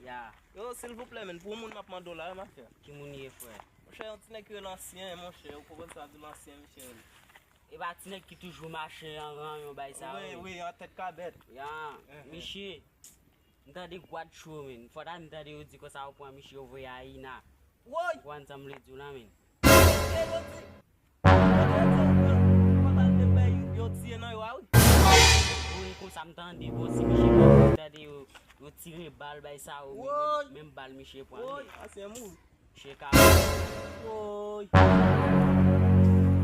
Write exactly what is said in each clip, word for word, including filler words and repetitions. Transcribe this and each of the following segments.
Ya. Yo, silvouplè, men, pou yon moun m ap mande w la, wi, mafya. Ki moun ye, frè? Monchè, yon ti nèg ki rele Ansyen, monchè, ou konprann sa, di l Ansyen, monchè. E pa ti nèg ki toujou mache an ran, yon bay sa, wi, wi, an tèt kabèt. Ya, misye, m tande gwad cho, men. Fò ta m tande yo di konsa, yo pran misye, yo voye a Ina. Woy! Ou konprann sa m vle di w la, men. Yo di, yo di, yo di, yo pa t al te bay yo tiye nan yo a, wi. Wi, konsa m tande, bon, si misye pa tande yo, yo tire bal, bay sa, yo, woy! Menm, menm bal misye pran, woy, wi. Ansyen moun. Cheka. Woy.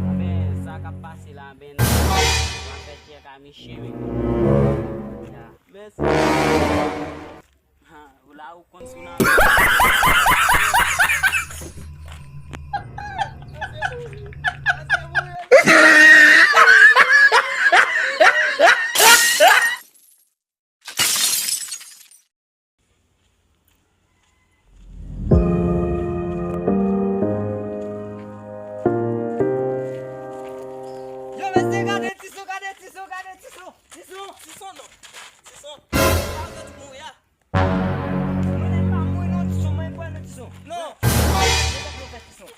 Anben, sa k ap pase la, anben, nou va fè cheka misye, men. Ya. Mèsi. Ha, ou la, ou konn sou nan. Yo, mesye, gade Tison, gade Tison, gade Tison. Tison, Tison non. Tison. Gade mouri a. Mwen menm pa mouri non, Tison, mwen kwè nan Tison. Non. Mwen kwè nan Tison.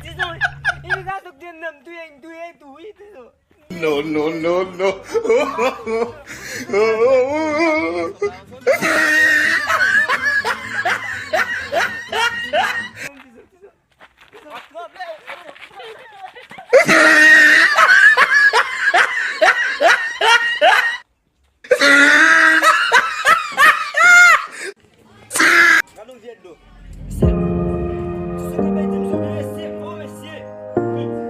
Tison, imigrasyon k te nan m touye, touye tou, wi, Tison. No, no, no, no. Gade yon vyè dlo. Mesye, ti sou kanpe di m zonbi, mesye. O, mesye.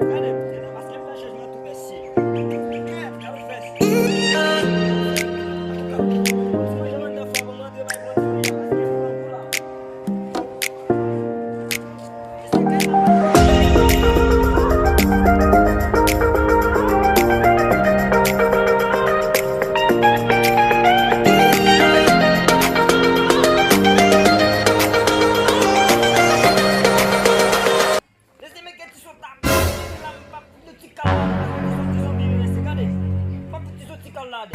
Gade, gade, paske m fè chanjman tou, mesye. Gade, gade fès. Ti manje manda fò, ban m rantre bay bandi yo, paske m pran kou la. Mesye, men gen ti sot la, la, m p ap fout ti kal la, m p ap fout ti sot ti zonbi, mesye, gade. M p ap fout ti sot ti kal la, de.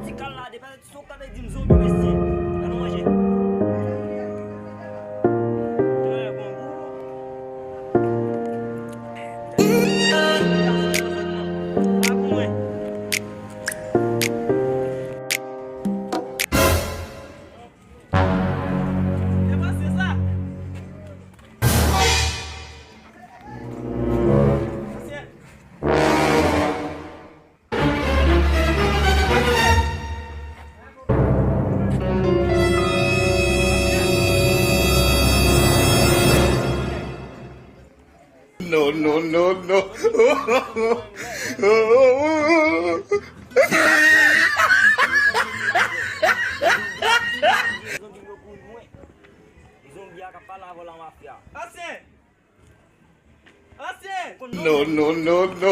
Ti kal la, de, paske ti sot kanpe di m zonbi, mesye. Ann nou manje. Trè bon gou. Sa pou mwen. Se pa se sa. No, no, no, no. Zonbi yo kouri lwen. Zonbi a k ap pale avè w la, mafya. Ansyen! Ansyen! No, no, no, no.